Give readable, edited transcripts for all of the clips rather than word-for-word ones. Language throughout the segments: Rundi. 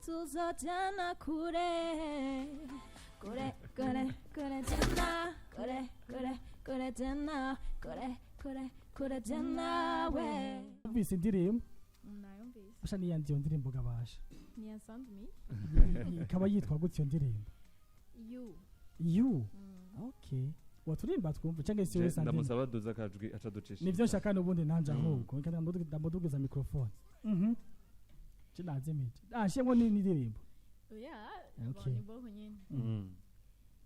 Tuzojana kure kure kure kure jana kure kure kure jana kure kure kure jana we. Wumvise indirimbo? Nayumvise. Usha niyandi iyo ndirimbo gabasha? Ni ya Sandmi. Ikaba yitwa gutyo iyo ndirimbo? You. You. Okay, waturimba twumve cyangwa se Je, we Sandrine? Ndamusaba duza akajwi aca ducisha. Nivyo nshaka n'ubundi nanje ahubwo reka ndamudugiza microphone. Je nazimije, ah, shemwo ni indirimbo. Yeah. Okay. Ni boho nyene.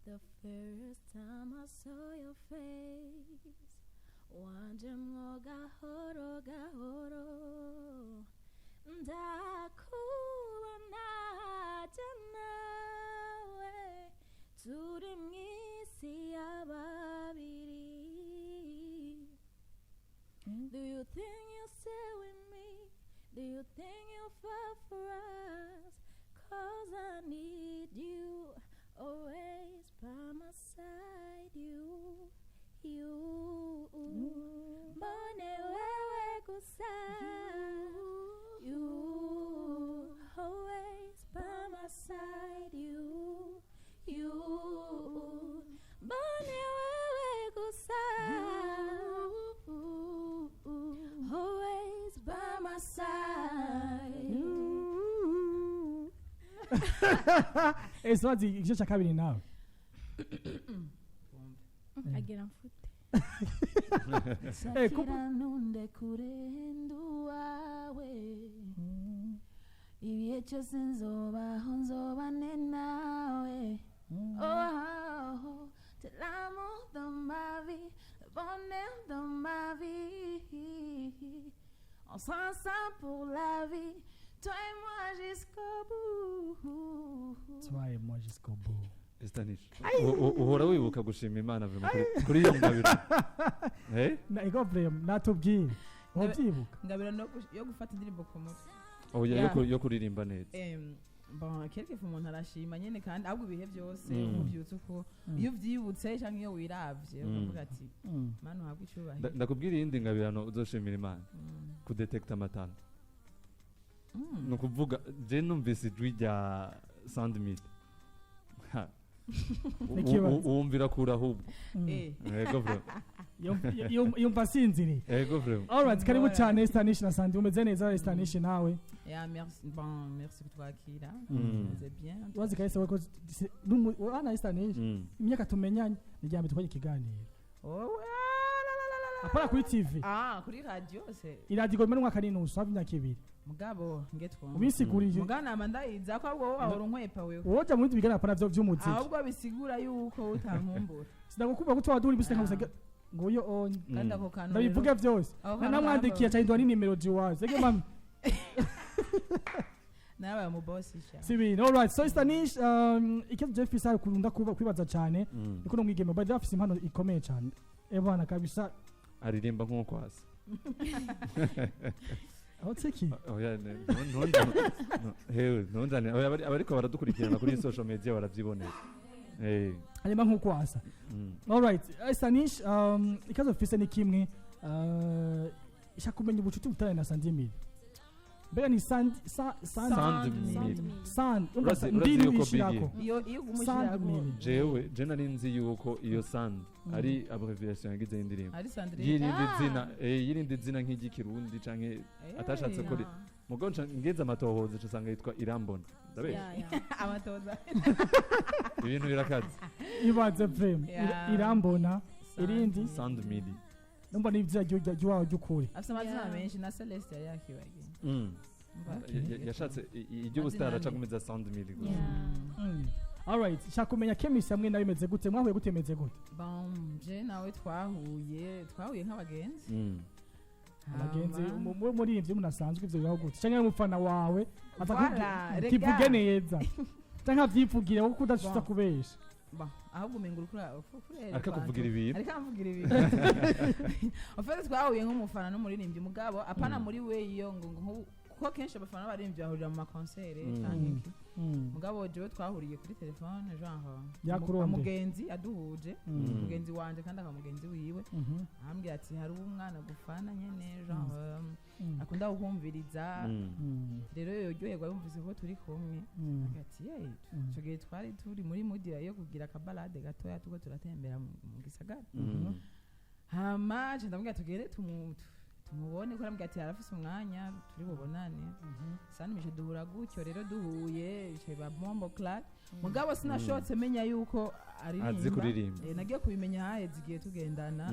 The first time I saw your face, wanjemwo gahoro gahoro, ndakubona je nawe turi mw'isi ya babiri. Do you think you'll stay with me? Do you think you'll fall for us? 'Cause I need you always by my side. You, mbone wewe gusa. You, always by my side. You, mbone wewe gusa. Always by my side. Ese wazi igice cya kabiri nawe? Agira mfute. Eh, Shakira, nunde kure nduwawe, ibihe cyose nzobaho nzobane nawe. Oh, t'es l'amour de ma vie, le bonheur de ma vie. On sera ensemble pour la vie, toi et moi jusqu'au bout. Toi et moi jusqu'au bout. Estanish, uhora wibuka gushima Imana vraiment kuri iyo ngabiro, eh? Na ego vraiment natubwire, wabyibuka? Ngabira no yo gufata indirimbo ku mutwe. Oya, Yeah. yo kuririmba neza. Bon, quelque fois umuntu arashima nyene, kandi ahubwo ibihe byose ubyutse uko, iyo uvyibutse canke iyo wiravye, ukavuga ati: "Mana, uhabwe icyubahiro." Ndakubwira iyindi ngabirano uzoshimira Imana: kudetekta amatara. Ni ukuvuga je numvise ijwi rya Sandmil. Ha. N'ikibazo. Wumvira kure ahubwo. Ego vraiment. Yumva asinziriye. Ego vraiment. Alright, karibu Ngora. cyane Estanish na Sandy. Umeze neza, Estanish, nawe? Yeah, merci. Bon, merci kutwakira. Meze bien. Wazi kahise ko ana Estanish, imyaka tumenyanye ni ryambere twajya ikiganiro. Oh, ah, la, la, la, la, la. Apara kuri TV. Ah, kuri radio c'est Iradiyo imara umwaka n'inusu, hafi imyaka 2. Mugabo nge twumva. Ubisiguriye. Mugabo nama ndayiza ko ahubwo wowe wahora unkwepa wewe. Woja mu bindi biganiro apana vyo vy'umuziki. Ahubwo bisigura yuko utankumbura. Sinagukumva ko twadura ibise Ah. nkagusa nguyo onye. Kandi ako kantu Ndabivuga vyose. Ako kantu Nanamwandikiye cyane, ndwa n'inimero jiwawe sege mami. Nabaye umubosi sha. Si ibintu. Alright, so Stanish, ikibazo Jeff Isaac kurunda kuba kwibaza cyane niko no mwigeme but afise impano ikomeye cyane, ebana kabisa. Aririmba nk'uko asa. Aho tsiki. Oya, hewe ntunzane. Oya, abariko baradukurikirana kuri social media baravyibonera. Eh. Arima nkuko asa. Alright, Stanish, ikibazo mfise ni kimwe, ishaka kumenya ubucuti butane na Sandimil. Mbega ni Sand Sand Sandmil. Sand Urazi ndimi yuko ishirako. Iyo ugumushyirako. Sandmil. Jewe je nari nzi yuko iyo Sand ari abbreviation yagize y'indirimbo ari Sandrine. y'irindi Ah. zina, y'irindi zina nk'iry'ikirundi canke atashatse kuri mugo nca ngeze amatohoza nca usanga yitwa Irambona. Ndabesha? Yeah. Amatoza. Ibintu birakaze. Ibaze frame. Yeah. Irambona irindi. Sandmili. Numva ni ibyo ry'iwawe ry'ukuri. Afite amazina Yeah. menshi, na Celeste yari yakibagiye. Yashatse iry'ubusitari aca akomeza Sandmili gusa. Yeah. Alright, shaka kumenya chemistry hamwe nawe imeze gute, mwahuye gute, imeze gute? Bon, je nawe twahuye nk'abagenzi. Abagenzi? Hama- Muririmbyi munasanzwe ivyo bibaho gute, canke umufana wawe aza Voilà, rega. kivuge neza canke avyivugire kuko udashobora Bon. kubesha? Bon, ahubwo umenga uriko kurera. Ariko akuvugira ibintu. Ariko amvugira ibintu. En fait, twahuye nk'umufana n'umuririmbyi, mugabo apana muri we iyo ngo kuko kenshi abafana n'abaririmbyi bahurira mu makonsere canke iki. Mugabo jewe twahuriye kuri telefone, genre Yakurondeye. Mugenzi aduhuje, mugenzi wanje kandi akaba mugenzi wiwe, arambwira ati: "Hari umwana gufana nyene," genre. Akunda kukumviriza. Rero yoryoherwa yumvise ko turi kumwe, ati ye ico gihe twari turi muri mood yo kugira akabalade gatoya, tuko turatembera mu gisagara. Hama nca ndamubwira tugere tumubone, ko arambwira ati arafise umwanya, turi bubonane. Sanimishe duhura gutyo. Rero duhuye bica biba bombo clap, mugabo sinashotse menya yuko aririmba. Azi kuririmba. Nagiye kubimenya haheze igihe tugendana.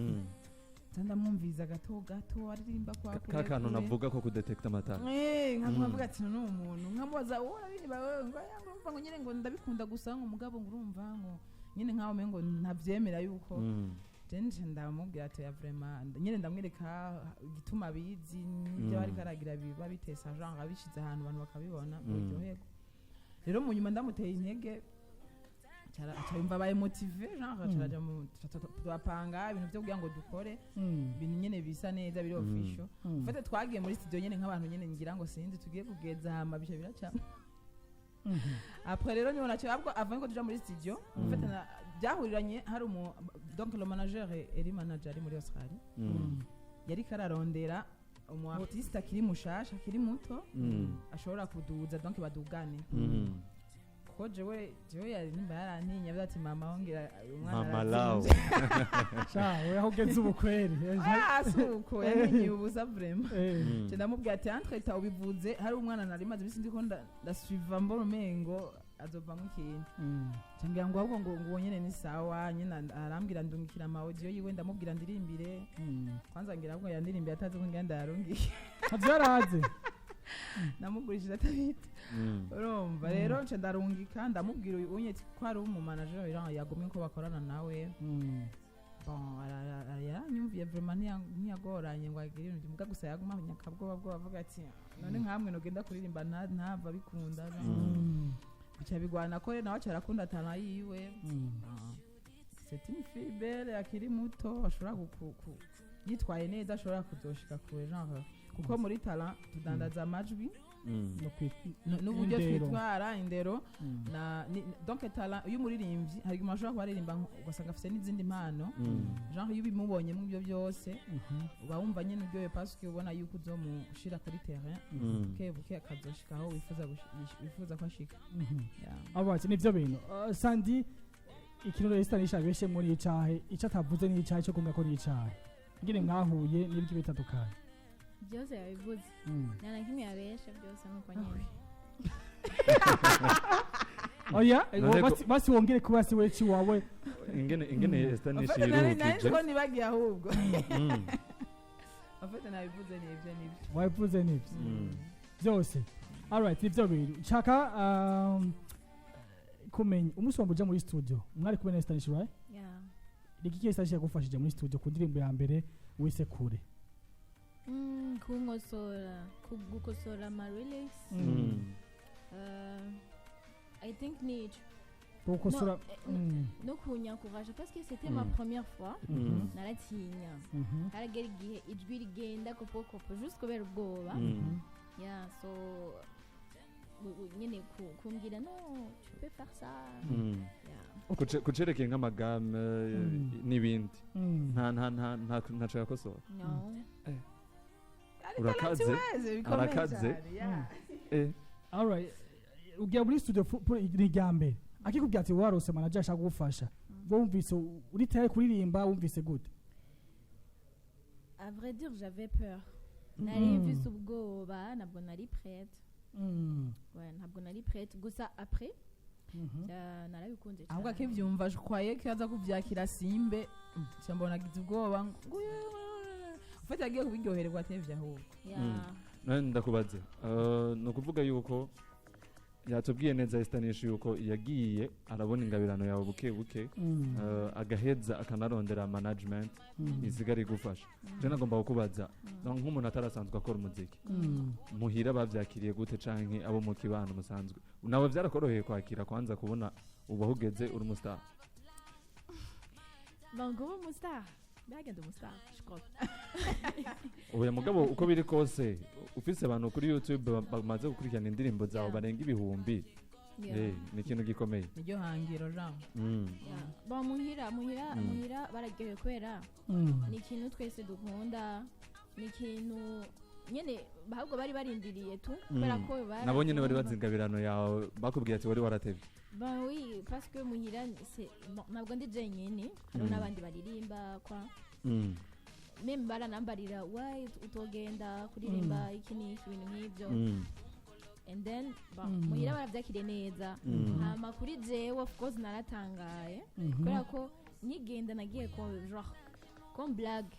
Nca ndamwumviza gato gato aririmba kwa Ka kantu navuga ko kudetekta amatara. Nkavuga ati none umuntu, nkamubaza: "Wowe uraririmba wewe?" Ngo: "Oya," ngo urumva ngo nyine ngo ndabikunda gusa, ngo umugabo ngo urumva ngo nyine nkaho umengo ntavyemera yuko. Je ndamubwira ati: "Ya, vraiment." Nyine ndamwereka igituma abizi n'ibyo ariko aragira biba bitesa, genre abishize ahantu abantu bakabibona, buryoherwa. Rero mu nyuma ndamuteye intege, aca yumva abaye motivé, genre caraja mu turapanga ibintu byo kugira ngo dukore ibintu nyene bisa neza, biri official. Fate twagiye muri studio nyene nk'abantu nyene, ngira ngo sinzi tugiye kugeza, hama bica biraca. Après rero niho nacyo ahubwo avant ko tuja muri studio, en fait byahuriranye hari umu, donc le manager, eri manager ari muri Australie, yariko ararondera umu artiste akiri mushasha, akiri muto, ashobora kuduza, donc badugane, kuko jewe yari nimba yarantinya avuga ati: "Mama wongera umwana Mama lao. arazimvye." Sha we, aho ugeze ubu kweri. Ah, suko yantinyiye ubusa vraiment. Nce ndamubwira ati: "Entre temps ubivuze, hari umwana nari maze iminsi ndiko ndasuiva, mbona umengo azovamwo ikintu." Cambwira ngo ahubwo ngo uwo nyene ni sawa nyene. Arambwira, ndungikira ama audio yiwe, ndamubwira ndirimbire. Kwanza ngira ahubwo yandirimbiye atazi ko ngira ndayarungiye. Ntavyo yarazi. Namugurishije atabita. Urumva rero nce ndarungika, ndamubwira uyu unye ko ari umu manager yagumye ko bakorana nawe. Bon, yaranyumviye vraiment, ntiyagoranye ngo agire ibintu muga, gusa yaguma nyakabwoba bwoba, avuga ati: "None nkamwe nogenda kuririmba ntava bikunda." Bica bigwana ko rero nawe aca arakunda talent yiwe. Ah, c'est une fille belle, akiri muto, ashobora yitwaye neza ashobora kuzoshika kure, genre kuko muri talent tudandaza amajwi No n'uburyo Indero. twitwara, indero na donc talent iyo umuririmbyi, hari igihe umuntu ashobora kuba aririmba ugasanga afite n'izindi mpano, genre iyo ubimubonyemo ibyo byose, uba wumva nyine uryoye, parce que ubona yuko uzomushira kuri terrain buke buke, akazoshika aho wifuza ko ashika. Yeah. Alright, nivyo bintu. Sandy, ikintu rero Estanisha abeshe muri icahe, ico atavuze ni icahe, cyo kunga ko ni icahe, ingene mwahuye n'ibiki bitandukanye? Byose yabivuze. Nta na kimwe yabeshe, byose nuko nyine. Oya. None basi wongere kuba si we ciwawe. Ingene Estanisha En fait, nari nzi yiruhukije. ko nibagiye ahubwo. En fait, nabivuze, nibyo nibyo. Wabivuze nivyo byose. Alright, nivyo bintu nshaka kumenya. Umunsi wa mbere uja muri studio mwari kumwe na Estanisha, right? Yeah. Ni iki Estanisha yagufashije muri studio ku ndirimbo ya mbere wise "Kure"? Kunkosora, gukosora ama lyrics. I think nico. Gukosora. No, no kunyankuraje, parce que c'était ma première fois. Naratinya. Haragera igihe ijwi rigenda kopokopo juste kubera ubwoba. Yeah, so nyene kumbwira: "No, tu peux faire ça." Yeah. Kucerekeye nk'amagame n'ibindi, nta ntaco yakosora? No. Urakaze. Weze bikomeye Arakaze. cyane, yeah. Alright, ugiye muri studio ni irya mbere, akikubwira ati warose manager ashaka kugufasha, wumvise uri tayari kuririmba? Wumvise gute? À vrai dire, j'avais peur, nari mfise ubwoba, ntabwo nari prête. Ouais, ntabwo nari prête, gusa après narabikunze Ahubwo cyane. akivyumva je ko aza kuvyakira simbe mbona agize ubwoba ngo ufite yagiye kubiryohererwa atevye ahubwo. Yeah. None ndakubaze, ni ukuvuga yuko yatubwiye neza Estanisha yuko yagiye arabona ingabirano yawe buke buke, agaheza akanarondera management isigara igufasha. Je nagomba kukubaza, donc nk'umuntu atarasanzwe akora umuziki, muhira bavyakiriye gute, canke abo mu kibano musanzwe nawe vyarakoroheye kwakira kwanza kubona ubu aho ugeze uri umustar? Bon, kuba umustar, byagenda umustar, je crois. Oya, mugabo uko biri kose ufise abantu kuri YouTube bamaze gukurikirana indirimbo zawe barenga ibihumbi, ni ikintu gikomeye. Niryo hangiro, Jean. Yeah. Bon, muhira muhira bararyohewe kubera ni ikintu twese dukunda, ni ikintu Nyene ahubwo bari barindiriye tu, kubera ko Nabo nyene bari bazi ingabirano yawe, bakubwiye ati wari waratevye. Ben oui, parce que muhira c'est bon, ntabwo ndi jenyine, hariho n'abandi baririmba kwa même baranambarira: "Why utogenda kuririmba iki n'iki?" Ibintu nk'ibyo. And then bon, muhira baravyakiriye neza. Hama kuri jewe, of course naratangaye, kubera ko nkigenda nagiye ko genre comme blague.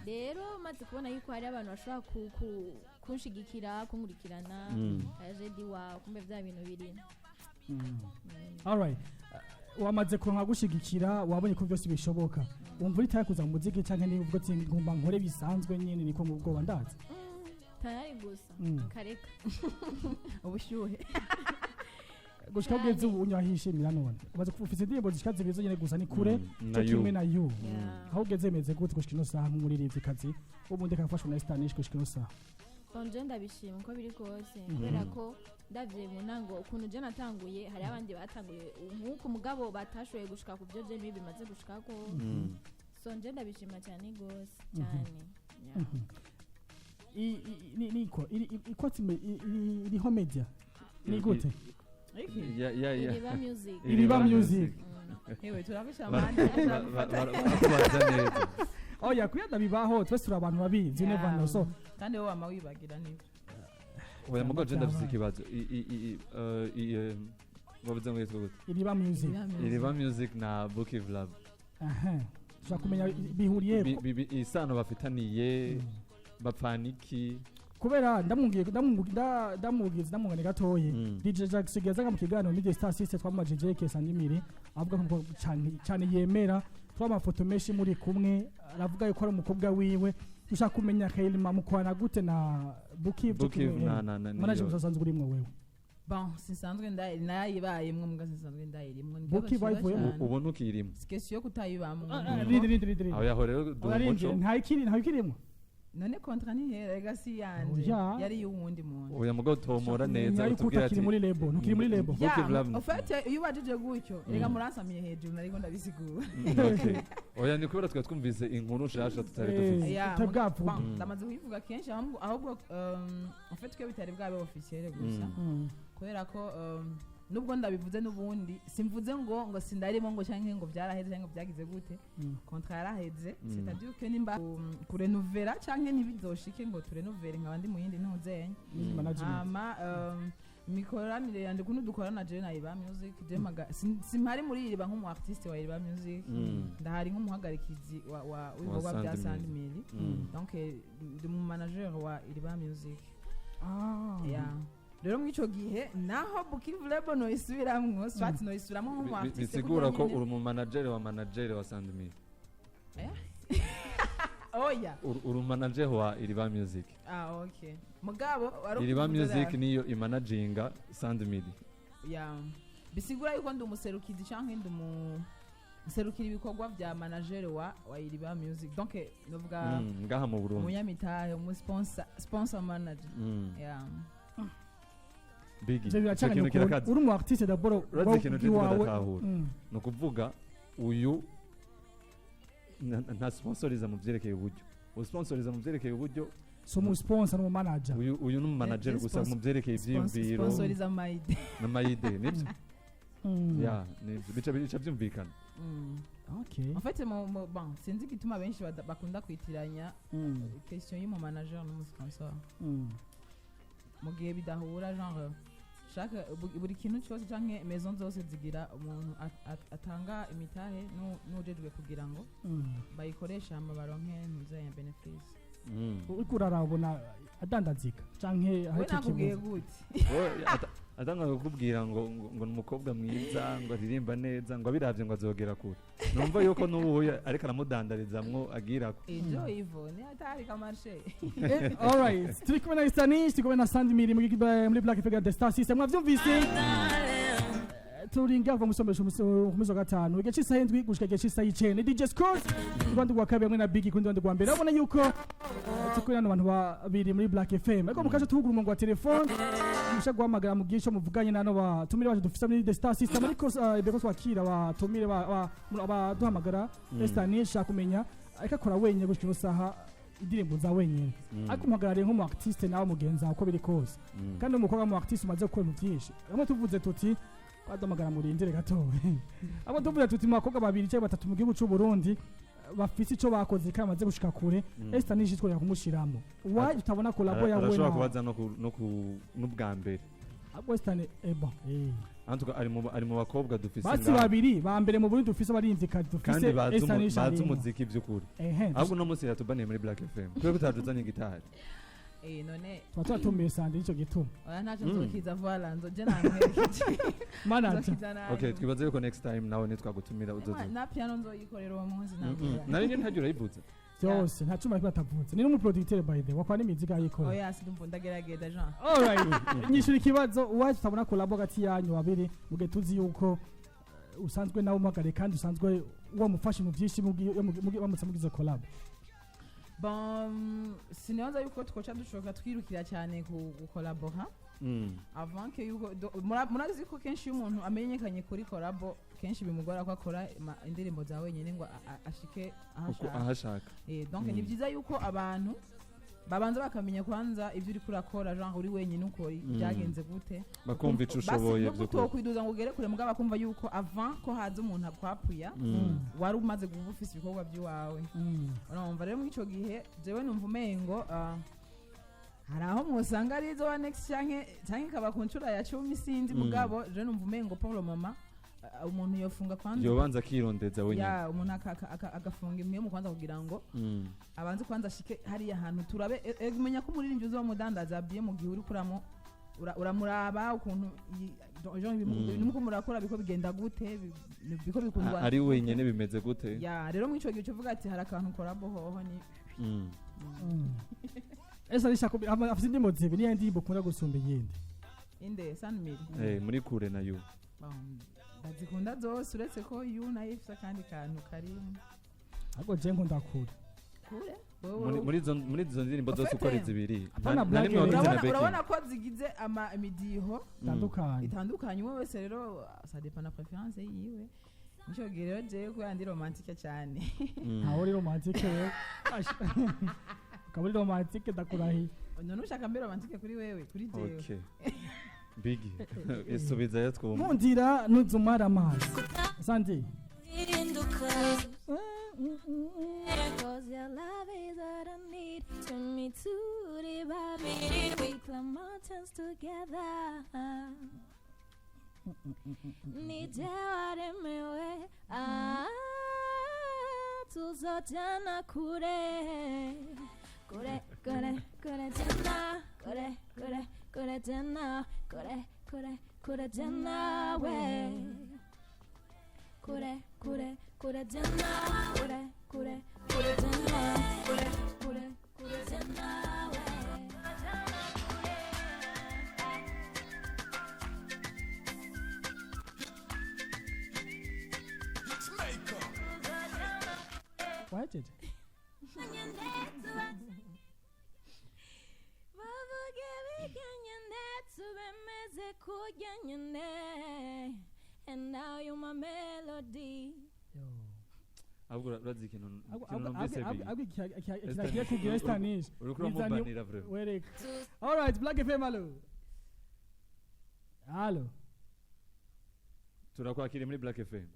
Rero maze kubona yuko hari abantu bashobora kunshigikira, kunkurikirana, aje di wawe kumbe vya bintu biri. Alright. Wamaze kuronka gushigikira, wabonye ko byose bishoboka, wumva uri tayari kuza mu muziki, canke niba ubwo ati ngomba nkore bisanzwe nyene, niko mu bwoba ndazi? Tayari gusa. Kareka. Ubushyuhe. Gushika ugeze ubu unyahishimira none umaze kuba ufise indirimbo zishika zibiri zonyene gusa, ni kure na cyo kimwe you na you. Aho ugeze meze gute gushika ino saha nk'umuririmvyikazi w'ubundi kafashwe na Estanish gushika ino saha? Bon, je ndabishima uko biri kose, kubera ko ndavye mu ntango ukuntu je natanguye, hari abandi batanguye nk'uko mugabo batashoboye gushika ku byo je bimaze gushikako. So nje ndabishima cyane gose cyane. Yeah. Niko ikotsi iriho media ni gute? Iki? Ya. Iriba Music. Iriba Music. Yewe, turabisha amande. Barakubaza neza. Oya, kuyada bibaho, twese turi abantu babizi, you never know, so Kandi wowe wama wibagira nibyo. Oya, mugabo je ndafise Byabaye. ikibazo. Bavuze ngo yitwa gute? Iriba Music. Iriba Music na Bukiv Lab. Aha, ushobora kumenya bihuriye Isano bafitaniye, bapfana iki? Kubera ndamwumviye, ndamubwiza, ndamwungane gatoyi. DJ Jackson yazaga mu kiganiro Media Star System, twamubajije JK Sandimiri, avuga ko cyane cyane yemera twa amafoto menshi muri kumwe, aravuga yuko ari umukobwa wiwe. Dushaka kumenya Kailima mukwana gute na Bukiv? Bukiv na Manager musanzwe urimwo wewe? Bon, sinsanzwe ndayibayemwo, mbwa sinsanzwe ndayirimwo. Ni Buki ikibazo ciza bayivuyemo? cane. Ubu ntukirimo. Si question yo kutayibamwo. Rindi, rindi, rindi. Aho yaho rero duha Urarindiye. umuco. Nta ikiri, nta ikirimwo. None contrat ntihera ega, si yanje. Oya. Yari y'uwundi muntu. Oya, mugabo tomora neza, yuko utubwira utakiri ati muri label, ntukiri muri label. Buki Ya, Lab. en fait iyo ubajije gutyo rega muransamiye hejuru, nariko ndabisigura. Okay. Oya, ni kubera twari twumvise inkuru nshasha tutari dufite. Ya, Utari bwavuga. Bon, ndamaze kubivuga kenshi, ahubwo en fait twe bitari bwabe officiel gusa, kubera ko nubwo ndabivuze n'ubundi simvuze ngo sindarimo, ngo canke ngo byaraheze canke ngo byagize gute. Contrat yaraheze, c'est-à-dire que nimba kurenuvera canke ntibizoshike ngo turenuvere, nkaba ndi mu yindi ntuzenya. Management. Hama imikoranire yanje, ukuntu dukorana jewe na Iriba Music, je simpari muri Iriba nk'umu artiste wa Iriba Music, ndahari nk'umuhagarikizi wa w'ibikorwa bya Sand Sand Mili. Donc ndi mu manager wa Iriba Music. Yeah. Rero mw'ico gihe naho Bukivu Label noyisubiramwo, soit noyisubiramwo nk'umu artiste Bisigura kuko ko nyene uri umu manager wa manager wa Sandmil? Oya. Uri manager wa Iriba Music. Ah, okay, mugabo wari Iriba ukuvuze Music rero. niyo imanaginga Sandmil. Ya, bisigura yuko ndi umuserukizi canke ndi umu nserukira ibikorwa vya manager wa Iriba Music, donc novuga Ngaha mu Burundi. Umunyamitahe, umu sponsor, sponsor manager. Yeah. Bigi, Ivyo ico biracanganya kintu ukuntu kirakaze. uri umu artiste d'abord. Urazi ikintu je wawe ndatahura? Ni ukuvuga uyu nta sponsoriza mu vyerekeye uburyo, usponsoriza mu vyerekeye uburyo. So mu sponsor no manager. Uyu ni umumanager gusa mu vyerekeye ivyiyumviro. Sponsoriza mayide. N'amayide, nivyo. Ya, nivyo, bica vyumvikana. Okay. En fait bon, sinzi igituma benshi bakunda kwitiranya question y'umu manager n'umu sponsor mu gihe bidahura. Genre chaque buri kintu cyose canke maison zose zigira umuntu atanga imitahe n'ujejwe kugira ngo bayikoreshe hama baronke ntuzenya bénéfice. Uriko urarabona adandazika canke We hari icyo nakubwiye kibuza? gute? Wowe atanga kukubwira ngo ni umukobwa mwiza, ngo aririmba neza, ngo abiravye ngo azogera kure. Numva yuko n'ubu ariko aramudandarizamwo agirako. Ejo ivo ni atari kamarché. Alright, turi kumwe na Istanish, turi kumwe na Sandy Miri muri Black Figure The Star System. Mwavyumvise? Turi ngaha musomesha umusi wa gatanu igihe c'isaha 7 gushika igihe c'isaha 9. DJ Scott ku ruhande rwa kabiri hamwe na Biggie ku ruhande rwa mbere. Urabona yuko turi kumwe n'abantu babiri muri Black FM, ariko mukaje tuvugura umurongo wa telefone, musha guhamagara mu bwisho muvuganye nano batumire bacu dufise muri The Star System. Ariko imbere ko twakira abatumire abaduhamagara, Estanish kumenya ariko akora wenyine gushika ino saha. indirimbo za wenyine, ariko umuhagarariye nk'umu artiste nawe mugenzi wawe uko biri kose, kandi umukobwa mu artiste umaze gukora ibintu byinshi. Bamwe tuvuze tuti baduhamagara, murindire gatoya. Abo tuvuze tuti mu bakobwa babiri cyangwa batatu mu gihugu cy'u Burundi bafise ico bakoze kandi bamaze gushika kure, Esther Nish twongera kumushiramo. Why tutabona collabo yawe? Arashobora Na kubaza no ku n'ubwa mbere. Ahubwo Esther ni eba En tout cas, ari mu bakobwa dufise basi ngaha. Babiri ba mbere mu Burundi dufise abarinzikazi dufise, Kandi bazi Esther Nish bazi arimo. umuziki by'ukuri. Ehe. Ahubwo uno munsi yatubaniye muri Black FM kubera ko utatuzanye gitari. None Tuba twatumiye Sandi, nico gituma. Oya, ntacyo, nzokiza. Voilà, nzoje namwerekeje. Manager. Nzokiza nayo. Okay, twibaze yuko next time nawe nitwagutumira uzoza. Na piano nzoyikorera uwo munsi ntabwo. Nari nyine ntajya urayivuza. Byose nta cuma ariko atavutse, ni n'umuproducteur by the way, wakora n'imiziki ayikora. Oya, sinumva, ndagerageza Jean. Alright, nyishura ikibazo: uwacu tutabona collabo hagati yanyu babiri, mugihe tuzi yuko usanzwe nawe umuhagarariye kandi usanzwe wamufasha mu byinshi, bamutse mugize collabo? Bon, sinibaza yuko twoca dushoka twirukira cyane ku gukolabora avant que yuko murazi ko kenshi iyo umuntu amenyekanye kuri collabo, kenshi bimugora ko akora indirimbo za wenyine ngo ashike aho Uko ashaka. Aho ashaka. Donc ni byiza yuko abantu babanza bakamenya kwanza ibyo uri kurakora, genre uri wenyine uko byagenze gute. Bakumva ico ushoboye Basi, nubwo by'ukuri. utokwiduza ngo ugere kure, mugabo bakumva yuko avant ko haza umuntu akwapuya, wari umaze kuba ufise ibikorwa by'iwawe. Urumva rero, muri ico gihe jewe numva umengo hari aho mwosanga ari izo wa next canke ikaba ku nshuro ya 10, sinzi. Mugabo je numva umengo pour le moment umuntu yofunga kwanza. Yobanza akirondeza wenyine. Ya, umuntu agafunga imwe mu kwanza kugira ngo abanze kwanza ashike hariya hantu turabe. Umenya ko umuririmbyi uzoba mudandaza biye mu gihe uri kuramo uramuraba ukuntu genre ibintu muko murakora biko bigenda gute, biko bikundwa. Ari wenyine bimeze gute? Ya, rero muri ico gihe uvuga ati hari akantu collabo hoho ni Ese arisha afite indirimbo zibiri, niyo ndirimbo ukunda gusumba iyindi? Inde Sanmiri? Muri kure na yu. Bon, ndazikunda zose, uretse ko yu nayo ifise akandi kantu kari. Ahubwo je nkunda kure. Kure. Muri izo ndirimbo zose uko ari Ufite- zibiri, Apana nta Black nimwe wagize na Urabona, backing. urabona ko zigize ama imidiho Itandukanye. Itandukanye. Umwe wese rero ça dépend na préférence yiwe. Nico gihe rero jewe kubera ndi romantique cyane. Ntawe uri romantique wewe. Ukaba uri romantique, ndakurahiye. None ushaka mbe romantique kuri wewe, kuri jewe? Okay, Biggie, isubizayo twumva. Nkundira ntuzumara amazi, Sandi. Cause your love is what I need. Turn me to the Bobby. We climb mountains together. Nije waremewe, ah, tuzojana kure kure kure kure tena kure kure kure tena kure kure kure tena we kure kure kure tena kure kure kure tena kure kure kure tena we. Wahejeje? Bavuge biganye ndetse bemeze kurya nyine, and now you my melody. Ahubwo urazi ikintu numvise, Biggie? Ahubwo ikintu agiye kugira Esther Nish Uriko uramubanira vraiment. Wereka. Alright, Black FM, allo, allo. Turakwakiriye muri Black FM.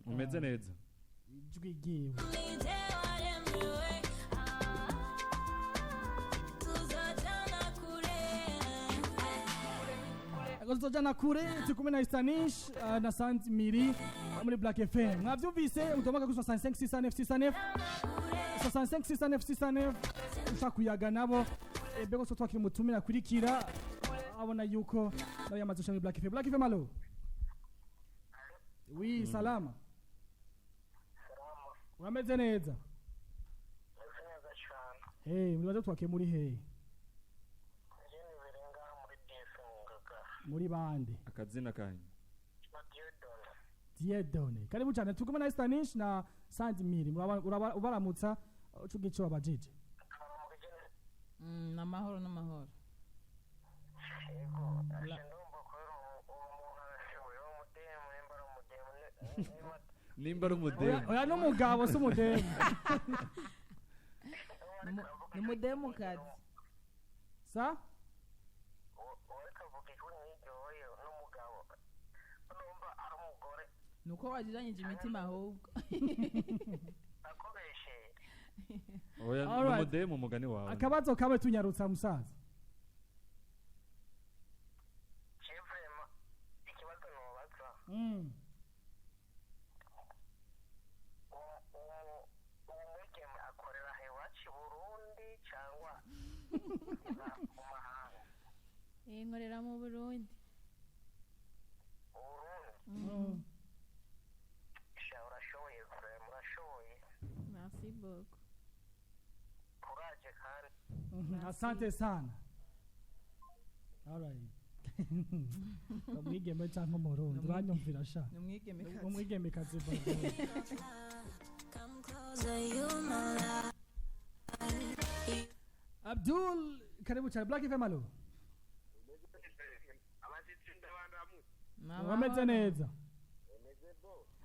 Umeze neza? Ijwi ryiwe. Nije waremewe, ah, tuzojana kure. Tuzojana kure. Turi kumwe na Esther Nish na Sandi Miri muri Black FM. Mwavyumvise, mutomaka kuri 65 69 69 65 69 69 ushaka kuyaga nabo. Bego so twakira umutumire akurikira, abona yuko nawe yamaze gushika muri Black FM. Black FM, allo, oui. Salama, urameze neza? Meze neza cyane. Hey, muri twakiye muri hey? Njye nibereye ngaha muri DS mu Ngagara. Muri bande? Akazina kanyu? Na Dieudonne. Dieudonne, karibu cyane. Turi kumwe na Esther Nish na Sandi Miri. Ubaramutsa ucuga ico wabajije. Turamugene. N'amahoro n'amahoro. Yego, ashe ndumva kubera uwo muntu arashoboye, uwo mudemu, nimba ari umudemu, niba Nimba ari umudemu. Oya, n'umugabo si umudemu. Ni umudemukazi. Sa Uwo kavuga ijwi nk'iryoyo n'umugabo, numva ari umugore. Nuko wajijanyije imitima ahubwo. Akobesheye. Oya, ni Alright. umudemu umugani wawe. Akabazo kawe tunyarutsa, musaza. Je vraiment ikibazo nobaza, uwo mwigeme akorera aha iwacu i Burundi cyangwa mu mahanga? Nkorera mu Burundi. Burundi. Sha, urashoboye vraiment, urashoboye. Merci beaucoup. Courage kandi. Asante sana. Alright, umwigeme cyangwa umurundi, uranyumvira sha. Ni umwigemekazi. Umwigemekazi. Come closer, you my life. Abdul, karibu cyane Black FM. Alo. Abashitsi ndabandamu. Wameze neza,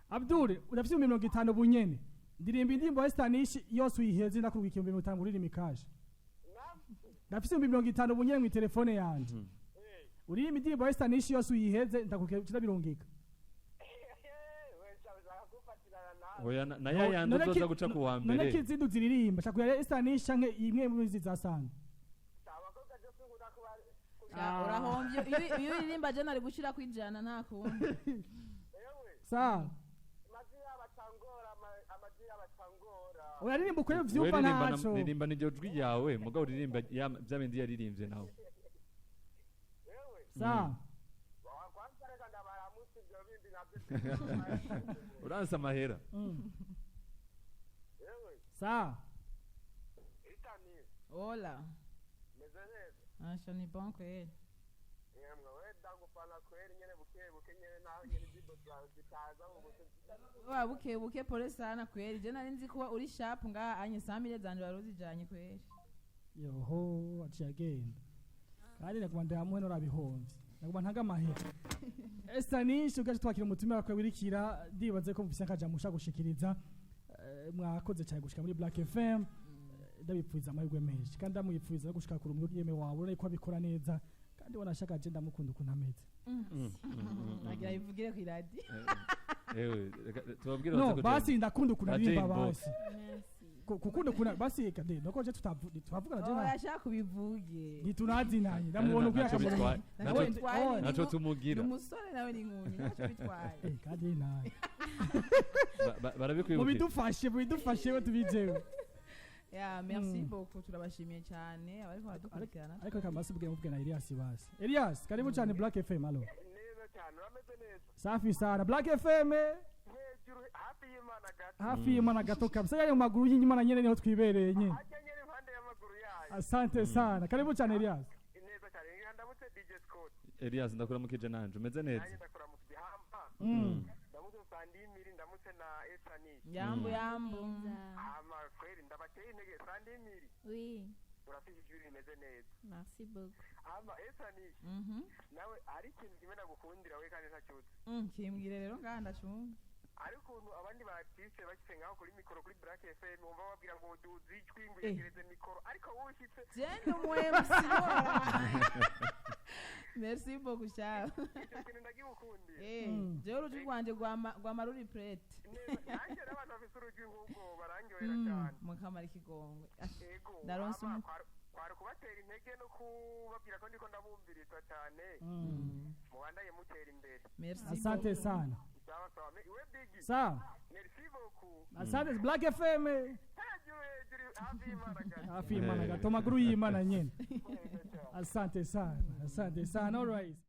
Abdul? Urafite 50,000 bunyene. Ndirimba indirimbo ya Stanish yose uyiheze, ndakurwa 50,000 uririmba ikaje. Ndafite 50,000 bunyene mu telefone yanje. Uririmba indirimbo ya Stanish yose uyiheze, ndakubwira birungika. Oya, na ya yandi uzoza guca ku wa None mbere. Kizindi uziririmba shaka ya Stanish canke imwe muri izi zasanga. Urahombye iyo uririmba je nari gushira kwijana, nta kundi. Sa uraririmba ukore Wewe vyumva ririmba ntaco. Ririmba n'iryo jwi ryawe, mugabo uririmba bya bindi yaririmbye nawe. Sa Uranse amahera. Sa Hola. Asha, ni bon kweli. Yemwe we, ndagufana kweri nyene, buke buke nyene, naho nyene indirimbo zawe zitaza ubu. Wa, buke buke, pole sana kweli. Je nari nzi kuba uri sharp ngaha anye 100,000 zanje wari uzijanye kweli. Yoho, aciye agenda kandi naguma ndayamuhe norabihomvye, naguma ntaga amahera. Estanish, ugaje twakira umutumire wawe wirikira. Ndibaze ko mufise akaja musha gushikiriza. Mwakoze cyane gushika muri Black FM. Ndabipfuza amahirwe menshi kandi ndamwipfuza no gushika kure. Umwigeme wawe urabona ko abikora neza kandi wanashaka je ndamukunda ukuntu ameze. Nagira bivugire ku iradi. Ewe, reka tubabwire No baze kuja- basi, ndakunda ukuntu Na aririmba. Jane Box. Basi. Merci. Kukunda ukuntu basi kade nuko je tutavugana je Oh, na yashaka kubivuge. ntitunazinanye, ndamubona uko Ntacyo yakamubona. bitwaye. Ntacyo bitwaye, Oh, ni Ntacyo tumugira. Ni umusore nawe ni inkumi, ntacyo bitwaye. Kandi nawe Barabikwibukira. Mubidufashe, we tubijewe. Ya, merci beaucoup, turabashimiye cyane abariko baradukurikirana. Ariko reka mbasi bwe mubwe na Elias. Basi Elias, karibu cyane Black FM. Alo. Neza cyane, urameze neza? Safi sana, Black FM. Hejuru hafi y'Imana gato. Hafi y'Imana gato kabisa, yari mu maguru y'Imana nyene, niho twibereye nyene. Hajya nyene impande y'amaguru yayo. Asante sana, karibu cyane Elias. Neza cyane, ngira ndamutse DJ Scott. Elias, ndakuramukije nanje, umeze neza? Nanjye ndakuramutse hamba. Ndamutse Sandimiri, ndamutse na Esani. Yambu yambu. Hama kweri ndabateye intege. Sandimiri, Oui, urafite ijwi rimeze neza. merci beaucoup. Hama Esani, nawe hari ikintu kimwe nagukundira we kandi ntacyutse. Kimbwire rero ngaha ndacumva. Ari ukuntu abandi ba artiste bashyitse ngaho kuri mikoro kuri Black FM, wumva babwira ngo duze ijwi, ngo yegereze mikoro, ariko wowe ushyitse Je ndi umu MC wora. Merci beaucoup sha. Icyo kintu ndagikukundira. Jewe uruji rwanje rwama ruri prête. Neza, nanjye n'abantu bafite urujwi nk'ubwo barangyohera cyane. Mukamara ikigongwe. Ego. Ndaronse Hama kwari kubatera intege no kubabwira ko ndiko ndabumviriza cyane. Mubandaye mutera imbere. Merci Asante beaucoup. sana. Sawa sawa. Iwe Bigi, Sawa. merci beaucoup. Asante, Black FM. Hejuru hejuru hafi y'Imana gato. Hafi y'Imana gato, maguru y'Imana nyene. Asante sana, asante sana. Alright.